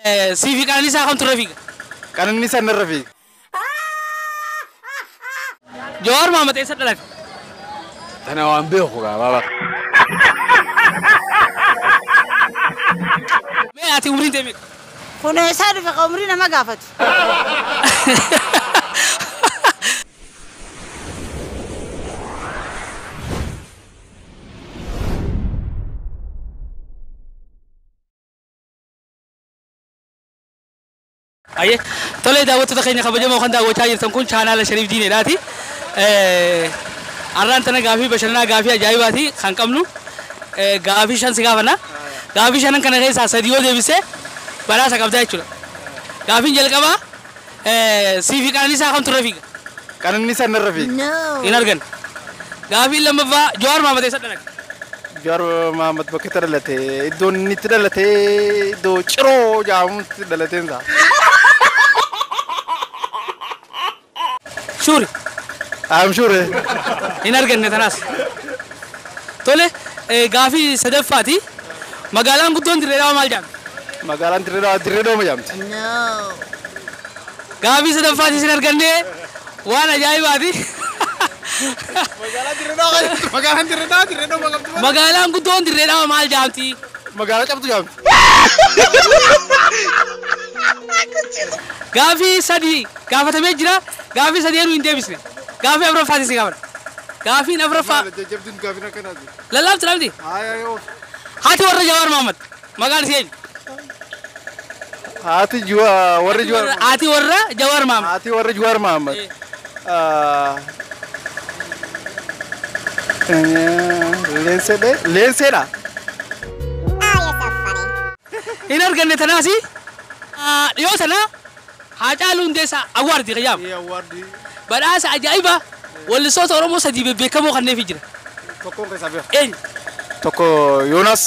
Siifi Qananiisaa kamtu irra fiiga? Qananiisaan irra fiiga. Jawaar Mohaammed eessa dhalate? Tana waan beeku gabaabaa. Mee ati umriin tee meeqa? Kun eessaa dhufe ka umrii nama gaafatu? Ayyee tolee daawwattoota keenya kabajamoo kan daawwachaa jirtan kun chaanaala Shariif Diineedhaati. Har'aan tana gaafii bashannanaa gaafii ajaa'ibaati kan qabnu. Gaafii 5 si gaafanna. Gaafii 5 kana keessaa 3 yoo deebisee badhaasa qabdaa jechuudha. Gaafiin jalqabaa siifi Qananiisaa kamtu irra fiiga? Qananiisaan irra fiiga. Hin argan. Gaafiin lammaffaa Jawaar Mohaammed eessa dhalate? Jawaar Mohaammed bakka itti dhalate iddoon inni itti dhalate iddoo Ciroo jedhamutti dhalateen isaa. Shuuri. I'm sure. Hin arganne tanaas. Tole gaafii sadaffaati. Magaalaan guddoon Dirree Dhawaa maal jedhamti? Magaalaan Dirree Dhawaa Dirree Dhawaa jedhamti. Gaafii sadaffaati sin arganne waan ajaa'ibaati. Magaalaan Dirree Dhawaa magaalaan Dirree Dhawaa Dirree Dhawaa qabdi. Magaalaan guddoon Dirree Dhawaa maal jedhamti? Magaalaa cabdu jedhamti. Gaafii 3 gaafatamee jira. Gaafii 3 eenyu hin deebisne. Gaafii afuraffaati si gaafadha. Gaafiin afuraffaa. Jajjabduun gaafiin akkanaati. Lallaaftu dhabdi. Haaya. Haati warra Jawaar Mohaammed maqaan ishee eenyu? Haati warra Jawaar. Haati warra Jawaar Mohaammed. Haati warra Jawaar Mohaammed. Leenseedha. Hin arganne tanaasi. Dhiyoo sana Haacaaluu Hundeessaa awwaardii qayyaamu. Badhaasa ajaa'ibaa wallistoota Oromoo 3 bebbeekamoo kanneefi jira. Tokkoon keessaa beeku. Eenyu? Tokko Yoonaas.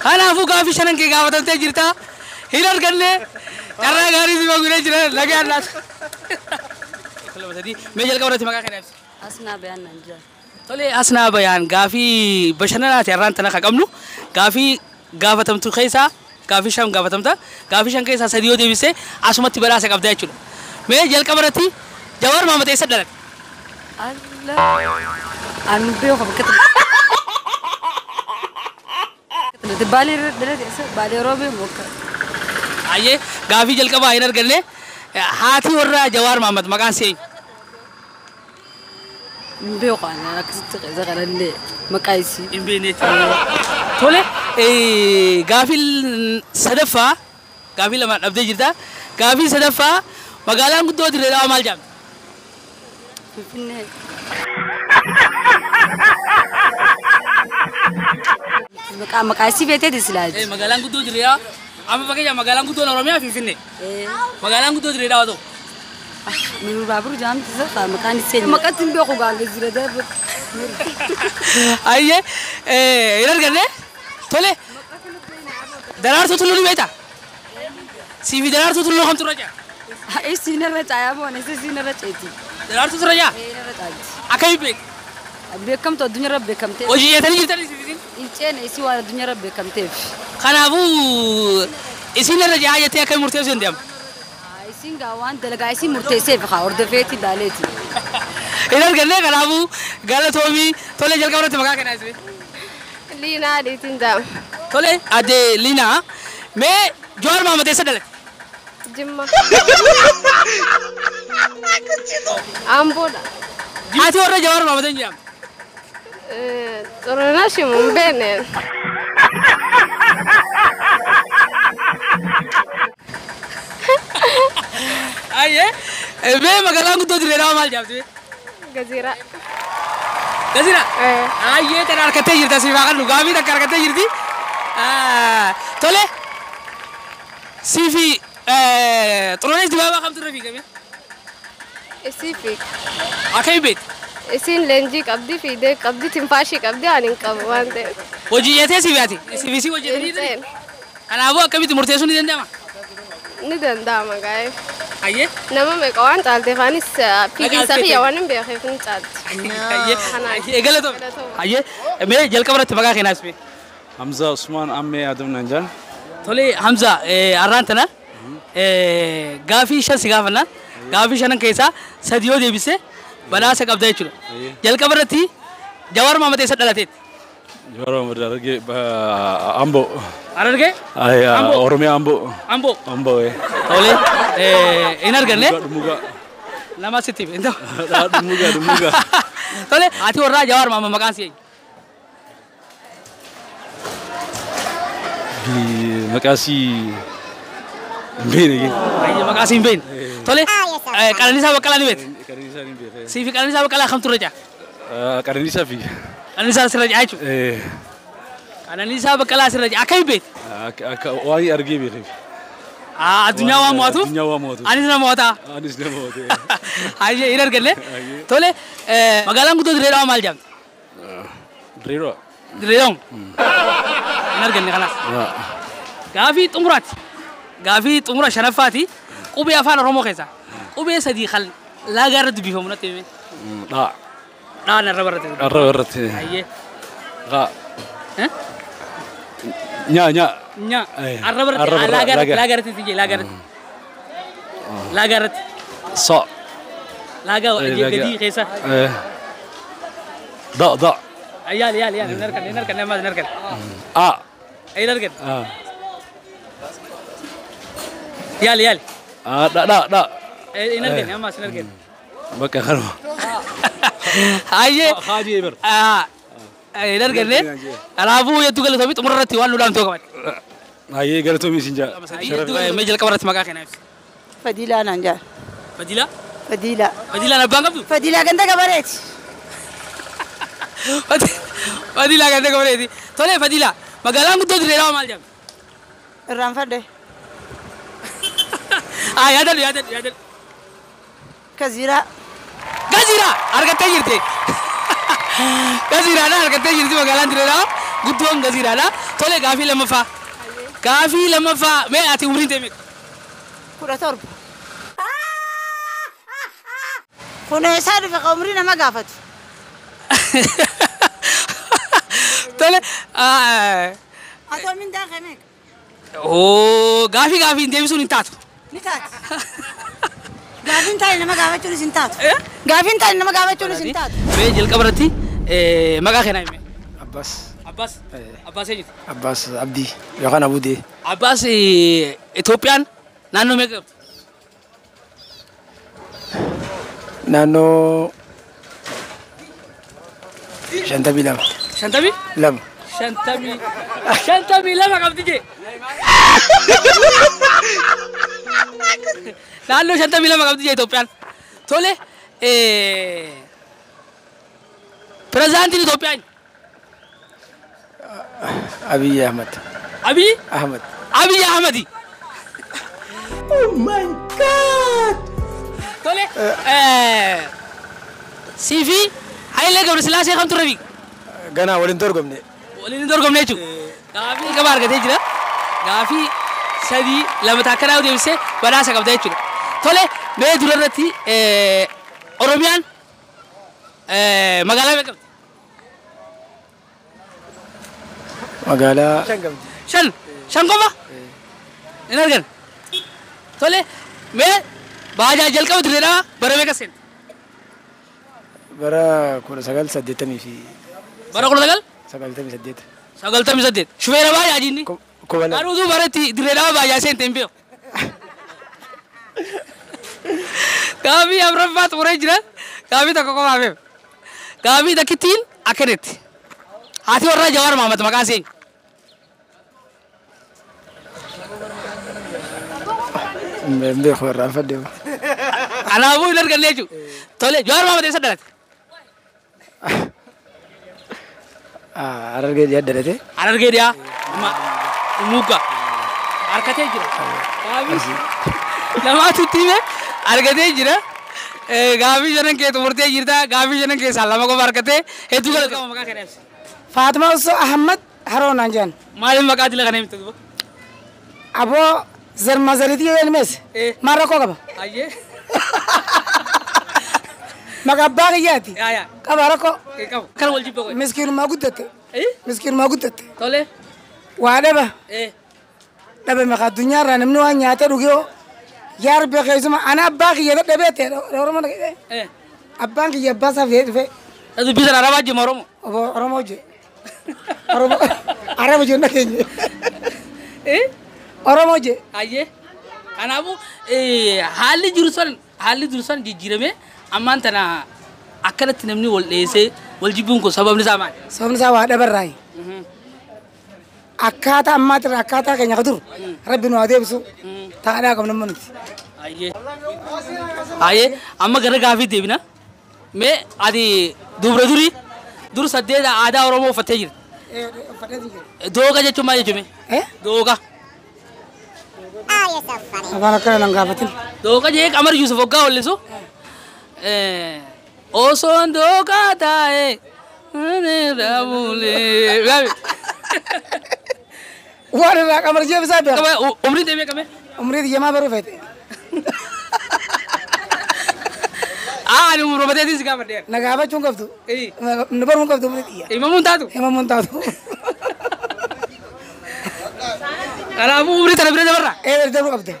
Kanaafuu gaafii 5 kee gaafatamtee jirta. Hin arganne carraa gaarii si maguudhee jira nagaan laata. Mee jalqaba irratti maqaa kee ibsi. Asnaa Bayaan naan jira. Tolee Asnaa Bayaan gaafii bashannanaati har'aan tana kan qabnu gaafii gaafatamtu keessaa gaafii 5 gaafatamta. Gaafii 5 keessaa 3 yoo deebisee asumatti badhaasa qabda jechuudha. Mee jalqaba irratti Jawaar Mohaammed eessa dhalate? Allah. Ani beeku bakka dhalate. Baalee dhalate Baalee roobee mokka. Ayyee gaafii jalqabaa hin arganne. Haati warra Jawaar Mohaammed maqaan ishee eenyu? Hin beeku ani akkasitti qeessa kanallee maqaa isii. Hin beekne jechuudha. Tole gaafii sadaffaa gaafii 2 dhabdee jirta. Gaafii sadaffaa magaalaan guddoo Dirree Dhawaa maal jedhamti? Finfinnee. Maqaa isii beektee silaaji. Magaalaan guddoo Dirree Dhawaa amma fakkeenyaaf magaalaan guddoon Oromiyaa Finfinnee. Magaalaan guddoo Dirree Dhawaa ta'u. Minur baabur jedhamti isa maqaan isii. Maqatti hin beeku gaanga jira darbe. Ayyee hin arganne. Tole Daraartuu Tulluu ni beektaa? Siifi Daraartuu Tulluu kamtu irra jira? Isiin irra caayaa moon isiin irra ceeti. Daraartuu irra jira? Irra caalti. Akkamiin beekta? Beekamtu addunyaarra beekamteef. Hojii jeetanii jirtanii isiin? Hin ceene isii waan addunyaarra beekamteef. Kanaafuu isiin irra jaa jettee akkamiin murteessuu danda'ama? Isiin gaa waan dalagaa isiin murteesseef haa hordofeeti ilaaleeti. Hin arganne kanaafuu galatoomii tolee jalqaba irratti maqaa kee ibsi. Liinaa Adiitiin jedhama. Tole adde Liinaa mee Jawaar Mohaammed eessa dhalate? Jimma. Amboodha. Haati warra Jawaar Mohaammed eenyu jedhamti? Xurunesh hin beekne. Ayyee mee magaalaan guddoo Dirree Dhawaa maal jedhamti? Gaziiraa. Gaziiraa? Ayyee tana harkattee jirti asii haa qallu gaafii takka harkattee jirti. Tole siifi Xurunesh Dibaabaa kamtu irra fiigame? Isii fiiga. Akkamiin beekti? Isiin leenjii qabdi, fiidee qabdi, tinfaashii qabdi, ani hin qabu waan ta'eef. Hojii jeetee siif yaati? Siif isii hojjetanii jirti? Kanaafuu akkamitti murteessuun ni danda'ama? Ni danda'ama gaa'ee. Ayyee. Nama meeqa waan caalteef anis fiiginsa kiyya waan hin beekneef ni caalti. Ayyee. Ayyee galatoome. Ayyee mee jalqaba irratti maqaa kee naaf ibsi. Hamza Usman Ammee Adam naan jedhan. Tole Hamza, har'aan tana gaafii 5 si gaafanna. Gaafii shanan keessaa 3 yoo deebise badhaasa qabda jechuudha. Jalqaba irratti Jawaar Mohaammed eessa dhalateetti? Jawaar Mohaammed Harargee, Amboo. Harargee? Amboo. Oromiyaa Amboo. Amboo. Amboo. Tole hin arganne. Dhumugaa. Lama sitti hin ta'u. Dhumugaa dhumugaa. Tole ati warraa Jawaar Mohaammed maqaan si eenyu? Maqaa isii hin beekne. Maqaa isii hin beekne. Tole Qananiisaa Baqqalaa ni beekta? Qananiisaa ni beekta. Sii fi Qananiisaa Baqqalaa kamtu irra caa? Qananiisaa fi. Qananiisaa sirra caa jechuudha. Qananiisaa Baqqalaa sirra caa akkamiin beekta? Akka waan argee beekeef. Addunyaa waan mo'atuuf? Addunyaa waan mo'atuuf. Anis nama mo'ataa? Anis nama mo'atee. Hayyee hin arganne. Tole magaalaan guddoo Dirree Dhawaa maal jedhamti? Dirree Dhawaa. Dirree Dhawaa. Hin arganne kanaas. Gaafii xumuraati. Gaafii xumura shanaffaati. Qubee afaan Oromoo keessaa. Qubee 3 kan laagaa irra dubbifamu natti himi. Dhaa. Dhaan irra barate. Irra barate. Hayyee. Gaa. Nyaa nyaa. Nyaa. Arra barate. Laagaa irratti laagaa irratti jee laagaa irratti. Laagaa irratti. Sa. Laagaa gadii keessa. Da da. Yaali yaali yaali hin arganne hin arganne ammaas hin arganne. A. Hin arganne. Yaali yaali. Da da da. Hin arganne ammaas hin arganne. Bakka kanuma. Hayyee. Haajii bar. Hin arganne. Kanaafuu hedduu galatoomii xumura irratti waan nu dhaamtu qaban. Hayyee galatoomii isin jaa. Mee jalqaba irratti maqaa kee naaf ibsi. Fadiilaa naan jaa. Fadiilaa? Fadiilaa. Fadiilaan abbaan qabdu? Fadiilaa ganda gabareeti. Fadiilaa ganda gabareeti. Tole Fadiilaa magaalaan guddoo Dirree Dhawaa maal jedhamti? Irraanfadhe. Yaadadhu yaadadhu yaadadhu. Kaziiraa. Gaziiraa argattee jirti. Gaziiraadha argattee jirti magaalaan Dirree Dhawaa guddoon Gaziiraadha. Tole gaafii lammaffaa. Gaafii lammaffaa mee ati umriin ta'e meeqa? 17. Kun eessaa dhufe ka umrii nama gaafatu? Tole. Atoo mindaan kee meeqa? Oo gaafii gaafii deebisuun hin taatu. Ni taati. Gaafiin taane nama gaafachuunis hin taatu. Gaafiin taane nama gaafachuunis hin taatu. Mee jalqaba irratti maqaa kee naa himi. Abbaas. Abbaas. Abbaas eenyuti? Abbaas Abdii yookaan Abudee. Abbaas Itoophiyaan naannoo meeqa qabdi? Naannoo 52. 52? 2. 52 qabdi jee. Naannoo 52 qabdi jee Itoophiyaan. Tole pirezidaantiin Itoophiyaa eenyu? Abiyyi Ahmad. Abiy? Ahmad. Abiy Ahmadi. Oh my God! Tole sii fi Hayilee Gabrasillaasee kamtu irra fiiga? Ganaa waliin dorgomne. Waliin hin dorgomne jechuudha. Gaafii qaba argatee jira. Gaafii 3 2 takkanaa deebisee badhaasa qabda jechuudha. Tole mee dura irratti Oromiyaan magaalaa meeqa qabdi? Magaalaa 5. 5 qofa? Hin argan. Tole mee baajaa jalqaba Dirree Dhawaa bara meeqa seente? Bara 1980 fi Bara 19? 98. 98. Shufeera baajaa jinni. Kuma lama. Garuu bara itti Dirree Dhawaa baajaa seente hin beeku. Gaafii afuraffaa xumuree jira. Gaafii 1 qofaaf hime. Gaafii takkittiin akkanatti. Haati warraa Jawaar Mohaammed maqaan ishee eenyu? Hin beeku irraanfadhe. Kanaafuu hin arganne jechuudha. Tole Jawaar Mohaammed eessa dhalate? Harargee dhiyaa dhalate. Harargee dhiyaa. Muuggaa. Harkatee jira. Gaafii lamaatu itti hime argatee jira. Gaafii shanan kee xumurtee jirta. Gaafii shanan keessaa 2 qofa argatee hedduu galatoomi maqaa kee ibsi. Faatuma Usoo Ahmad Haroonaan jedhan. Maaliif maqaa dila kana himte duuba? Aboo zarmazariitii yoo ilmees maal rakkoo qaba? Ayyee. Maqaa abbaa kiyyaati. Qaba rakkoo. Qabu. Kan wal jibba qoy. Miskiinumaa guddatte. Miskiinumaa guddatte. Tole. Waa dhaba. Dhabe maqaa addunyaarraa namni waan nyaatee dhugee yaa Rabbi keessuma ana abbaa kiyya dadhabee ta'e Oromoo dhagee. Abbaan kiyya abbaa isaa fidee dhufee. Dubbisan Arabaa jima Oromoo. Oromoo jee. Oromoo Araba jee dhageenye. Oromoo jee. Ayyee. Kanaafuu haalli jiru sun jijjiiramee ammaan tana akkanatti namni wal dheessee wal jibbuun kun sababni isaa maali? Sababni isaa waa dhabarraayi. Akkaataa ammaatirra akkaataa keenya dur Rabbi nu haa deebisu taa'anii qabna amma nuti. Ayyee amma gara gaafii deebina. Mee ati dubra durii dur saddeet aadaa Oromoo uffattee jirti. Dooqa jechuun maal jechuun? Dooqa. Afaan akkana nan gaafatin. Dooqa jee Qamar Yusuf hoggaa wallisu. Osoon dooqa taa'ee. Waan irraa Qamar jee bisaa beeka. Umriin deemee qabee? Umriin deemaa baruu feete. Ani umrii bateetiin si gaafadhe. Na gaafachuun qabdu. Na baruun qabdu umrii xiyya. Himamuun taatu? Himamuun taatu. Kanaafuu umrii tana bira dabarra? Ee dabaruu qabda.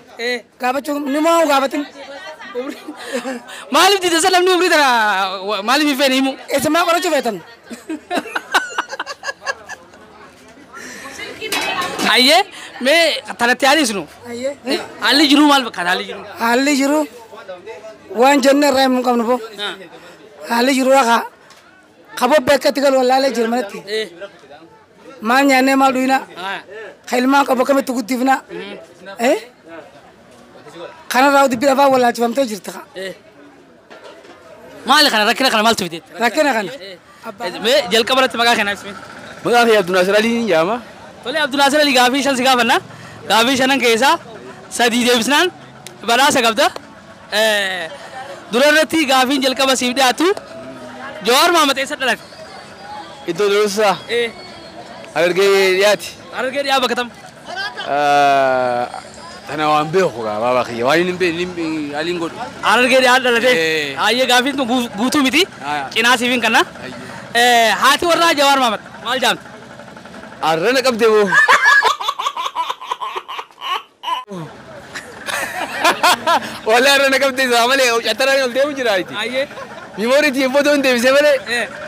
Gaafachuun ni moo gaafatin? Maaliif dida sa namni umrii tana maaliif hin feene himu? Eessumaa qorachuu feetan? Ayyee mee tanatti adeemsinu? Haalli jiruu maal fakkaata haalli jiruu? Haalli jiruu waan jenne irraa himuu qabnu boo. Haalli jiruu rakaa qaboo beekatti galu wallaalee jiru manatti. Maal nyaannee maal dhuyinaa? Ka ilmaan qabu akkamitti guddifnaa? Kanarraa dubbii afaan wallaalchifamtee jirti. Maali kana rakkina kana maaltu fide? Rakkina kana. Mee jalqaba irratti maqaa kana ibsi. Maqaa kee Abdunaasir Alii ni jedhama. Tole Abdunaasir Alii gaafii shan si gaafanna. Gaafii shanan keessaa sadii deebisnaan badhaasa qabda. Dura irratti gaafiin jalqaba siif dhiyaatu Jawaar Mohaammed eessa dhalate? Iddoo dursaa. Harargee dhiyaati. Harargee dhiyaa bakka tam? Tana waan beeku baabaa kiyya waan hin beekne aliin godhu. Harargee dhiyaa dhalate. Ayyee gaafiin kun guutuu miti. Cinaa siif hin kanna. Haati warraa Jawaar Mohaammed maal jaamti? Arrana qabdee boo. Walaa arrana qabdee isaa malee cattaraan ol deemu jira iti. Miimooriitii footoo hin deebisee malee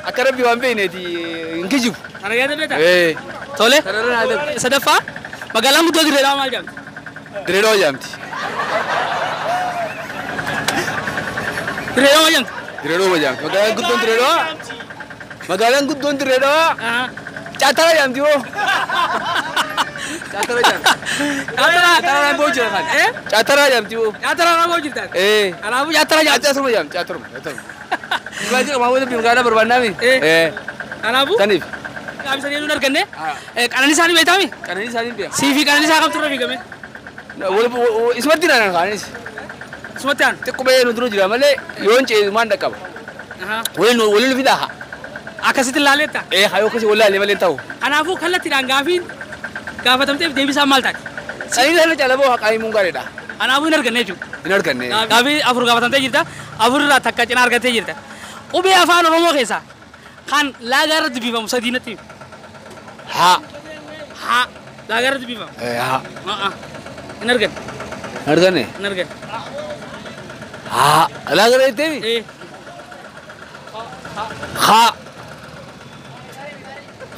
akka rabbi waan beekneeti hin kijibu. Kana yaada beektaa? Tole. Sadaffaa magaalaan guddoo Dirree Dhawaa maal jaamti? Dirree Dhawaa jaamti. Dirree Dhawaa jaamti? Dirree Dhawaa jaamti. Magaalaan guddoon Dirree Dhawaa. Magaalaan guddoon Dirree Dhawaa. Cattara jaamti boo. Cattara jaamti. Cattara naan boo jira kan. Cattara jaamti boo. Cattara naan boo jirta. Kanaafuu cattara jaamti. Cattara jaamti. Cattara. Dhugaatii qaama waliin magaalaa barbaannaami. Kanaafuu. Taniif. Qaamni sadii nuun arganne. Qananiisaa ni beektaami? Qananiisaa ni beeka. Siifii qananiisaa kamtu irra fiigame? Isumatti naan qananiis. Isumatti aan? Xiqqoo baay'ee nu dura jira malee yoon ceesu maan dhaqqaba. Waliin fidaa. Akkasitti ilaaleetta? Hayoo akkasii wallaalee malee ta'u. Kanaafuu kallattiidhaan gaafiin gaafatamteef deebisaan maal taate? Qananiisaa irra caalaa boo haqaa himuun gaariidha. Kanaafuu hin arganne jechuudha. Hin arganne. Gaafii afur gaafatamtee jirta. Afur irraa takka cinaa argattee jirta. Qubee afaan Oromoo keessaa kan laagaa irra dubbifamu sadii natti himi. Haa. Haa. Laagaa irra dubbifamu. Haa. Hin arganne. Hin arganne? Hin arganne. Haa. Laagaa irra jettee mi? Haa.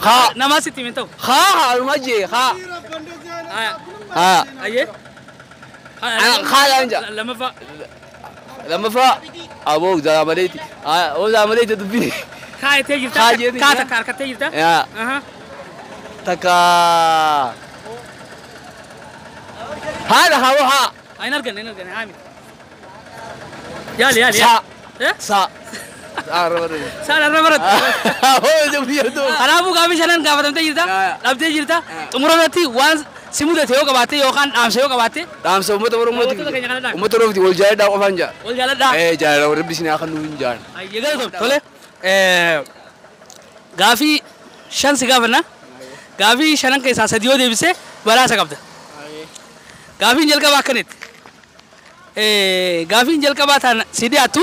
Haa. Namaa sitti himin ta'u. Haa haa dhuma jee haa. Haa. Ayyee. Haa laan jaa. Lammaffaa. Lammaffaa. Aboo zaamaleeti. Aboo zaamaleeti dubbini. Kaa jettee jirta. Kaa jettee Kaa takka harkattee jirta. Yaa. Takka. Haadha haa haa. Hin arganne hin arganne haa miti. Yaali yaali. Saa. Saa. Saa irra baratte. Kanaafuu gaafii shanan gaafatamtee jirta. Dhabdee jirta. Xumura irratti waan si mudate yoo qabaatte yookaan dhaamsa yoo qabaatte. Dhaamsa uummata Oromooti. Uummata Oromooti wal jaaladhaa qofaan jaa. Wal jaaladhaa. Jaalala rabbi isin haa kennu hin jaan. Ayyee galatoom tole. Gaafii shan si gaafanna. Gaafii shanan keessaa sadii yoo deebise badhaasa qabda. Gaafiin jalqabaa akkanitti. Gaafiin jalqabaa taana si dhiyaattu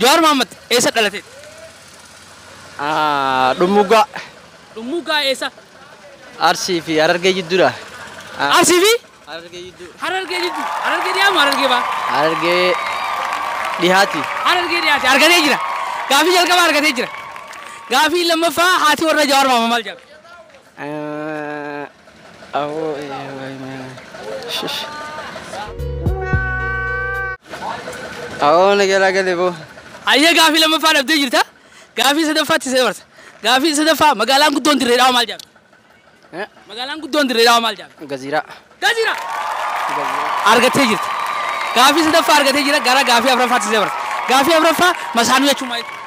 Jawaar Mohaammed eessa dhalate? Dhummugaa. Dhummugaa eessa? Arsii fi Harargee jidduudha. Arsii fi? Harargee jidduu. Harargee jidduu. Harargee dhiyaa moo Harargee baa? Harargee dhihaati. Harargee dhiyaati. Argatee jira. Gaafii jalqabaa argatee jira. Gaafii lammaffaa haati warra Jawaar Mohaammed maal jedhamti? Awoo nagalaa galee boo. Ayyee gaafii lammaffaa dhabdee jirta. Gaafii sadaffaatti isa dabarsa. Gaafii sadaffaa magaalaan guddoon Dirree Dhawaa maal jedhamti? Magaalaan guddoon Dirree Dhawaa maal jedhamti? Gaziiraa. Gaziiraa. Argattee jirta. Gaafii sadaffaa argatee jira gara gaafii afuraffaatti isa dabarsa. Gaafii afuraffaa masaanuu jechuun maal jechuudha?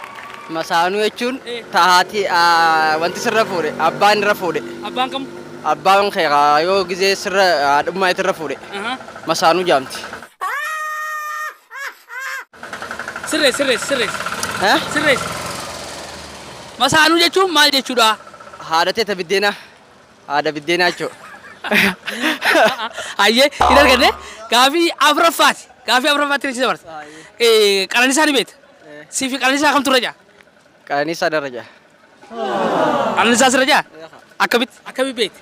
Masaanuu jechuun tahaati wanti sirra fuudhe abbaan irra fuudhe. Abbaan kam? Abbaan kee yoo gizee sirra haadhummaa irra fuudhe. Masaanuu jaamti. Sirrees sirrees sirrees. Sirrees. Masaanuu jechuun maal jechuudha? Haadha teeta biddeenaa. Haadha biddeenaa jechuudha. Ayyee hin arganne gaafii afuraffaati. Gaafii afuraffaatti si dabarsa. Qananiisaa ni beekta? Sii fi Qananiisaa kamtu irra jira? Qananiisaa irra jira. Qananiisaa sirra jira? Akkamitti? Akkamitti beekti?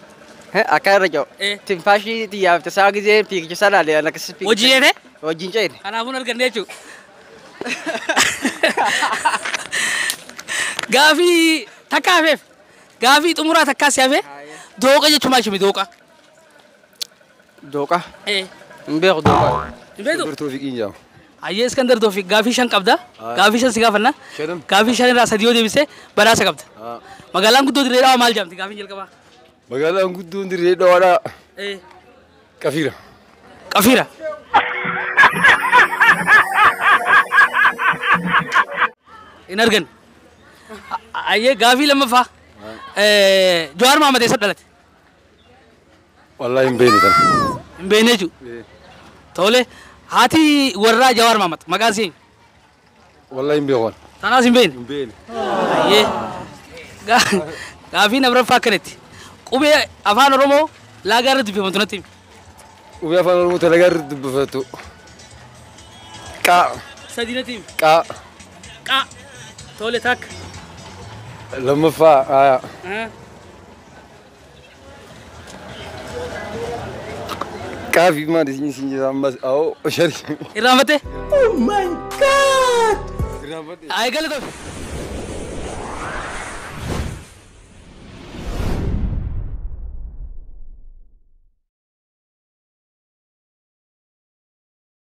Akka irra jiru. Tinfaashii xiyyaaf tasaa gizee fiigicha isaa ilaalee akkasii fiigicha. Hojii jeete? Hojiin ceene. Kanaafuu hin arganne jechuudha. Gaafii takka hafeef. Gaafii xumuraa takkaa si hafee. Dooqa jechuun maal jechuudha dooqa? Dooqa? Hin beeku dooqa. Hin beektu? Iskandar Toofiqiin jedhama. Ayyee Iskandar Toofiq gaafii 5 qabda. Gaafii 5 si gaafanna. Gaafii 5 irraa 3 yoo deebiste badhaasa qabda. Magaalaan guddoo Dirree Dhawaa maal jedhamti gaafiin jalqabaa? Magaalaan guddoon Dirree Dhawaadhaa. Qafiira. Qafiira. Hin arganne. Ayyee gaafii lammaffaa. Jawaar Mohaammed eessatti dhalate? Wallaahi hin beekne kana. Hin beekne jechuudha. Tole haati warraa Jawaar Mohaammed maqaan ishee? Wallaahi hin beeku. Tanaas hin beekne? Hin beekne. Ayyee gaafii afuraffaa akkanatti. Qubee afaan Oromoo laagaa irra dubbifamtu natti himi. Qubee afaan Oromoo laagaa irra dubbifamtu. Qaa. Sadii natti himi. Qaa. Qaa. Tole takka. Lammaffaa. Qaa fi maal isin isin jedha ammas awoo shari. Irraanfatte? Oh my God! Irraanfatte. Ayi galatoomi.